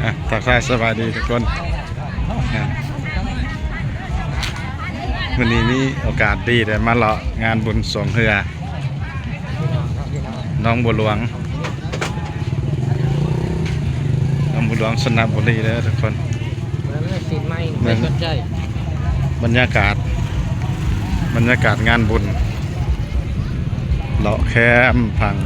ອ່ະ ທັກທາຍສະບາຍດີທຸກຄົນ. ອ່ະ ມື້ນີ້ມີໂອກາດດີໄດ້ມາເລາະງານບຸນຊ່ວງເຮືອ ໜອງບົວຫຼວງ ໜອງບົວຫຼວງ ຊົນນະບູລີເດີທຸກຄົນ. ມາເລີຍ ຊີ້ນໃໝ່ ເບິ່ງ ໄປສົນໃຈ ບັນຍາກາດ ບັນຍາກາດງານບຸນ ເລາະແຄມຝັ່ງ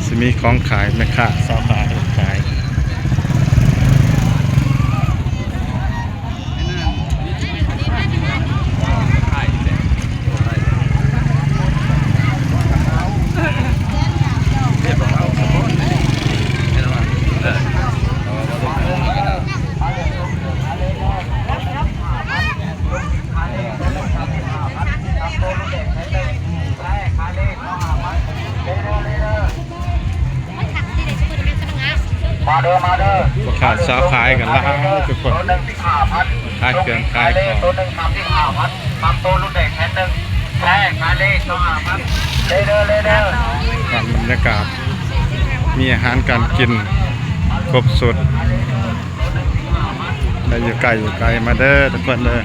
ຊິມີຂອງຂາຍ ແມ່ຄ້າຊາວຂາຍຂາຍ. ມາເດີ ມາເດີ ພໍ່ຄ້າຊາວຂາຍກັນຫຼາຍທຸກຄົນ ໂຕໜຶ່ງສິບຫ້າພັນ ຂາຍເຄື່ອງຂາຍຂອງ ໂຕໜຶ່ງສາມສິບຫ້າພັນ ສາມໂຕລຸ້ນແດງແສນໜຶ່ງ ແທ້ ຂາຍເລີຍ ຊາວຫ້າພັນ ເລີຍເດີ ເລີຍເດີ. ບັນຍາກາດ ມີອາຫານການກິນຄົບຊຸດ ແລະ ຢູ່ໃກ້ຢູ່ໄກມາເດີທຸກຄົນເດີ.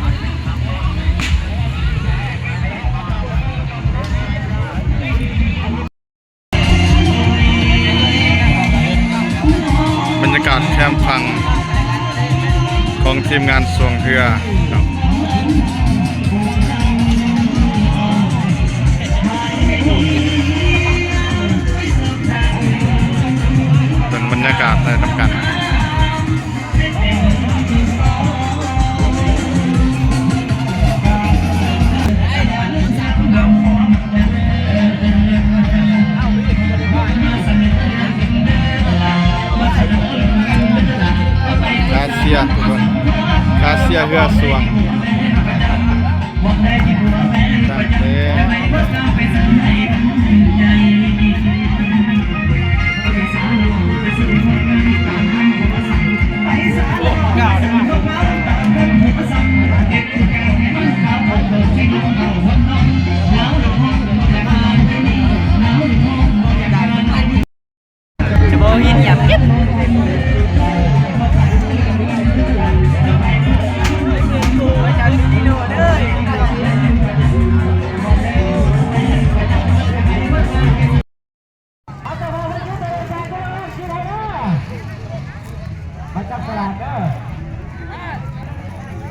ບັນຍາກາດແຄມຝັ່ງຂອງທີມງານຊ່ວງເຮືອເນາະ ເບິ່ງບັນຍາກາດໄດ້ນຳກັນ. ກາເຊຍທຸກຄົນ ກາເຊຍເຮືອຊ່ວງ. ຕັ້ງແຕ່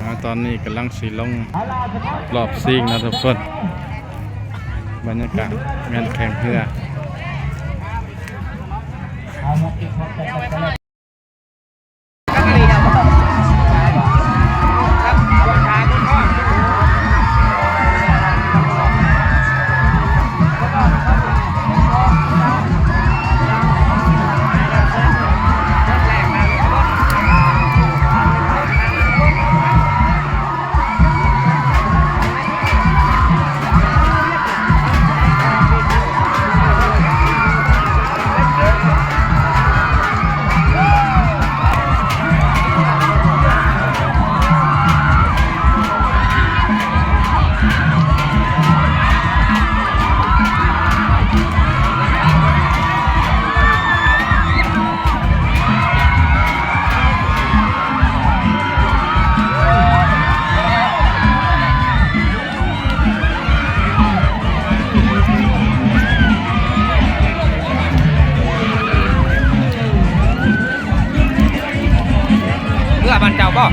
ອ່າ ຕອນນີ້ກຳລັງຊິລົງລອບຊິງເນາະທຸກຄົນ ບັນຍາກາດງານແຂ່ງເຮືອ. ເມືອບ້ານເຈົ້າບໍ່?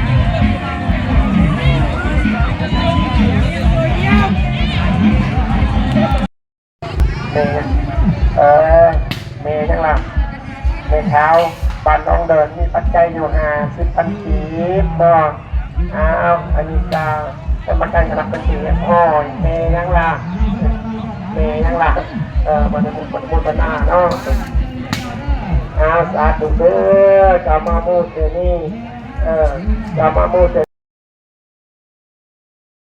ແມ່ ເອີ ແມ່ຫຍັງລະ? ແມ່ຂາວ ບ້ານໜອງເດີນ ມີປັດໄຈຢູ່ຫ້າສິບພັນກີບເນາະ. ອ້າວ ອັນນີ້ກະກຳມະການຄະນະປະຕິບັດຮຽບຮ້ອຍ. ແມ່ຫຍັງລະ? ແມ່ຫຍັງລະ? ເອີ ບໍ່ໄດ້ໝູດບໍ່ໄດ້ໂຄສະນາເນາະ. ອ້າວ ສາທຸເດີ ເຈົ້າມາໝູດເທື່ອນີ້ ເອີ ເຈົ້າມາໝູດເທື່ອ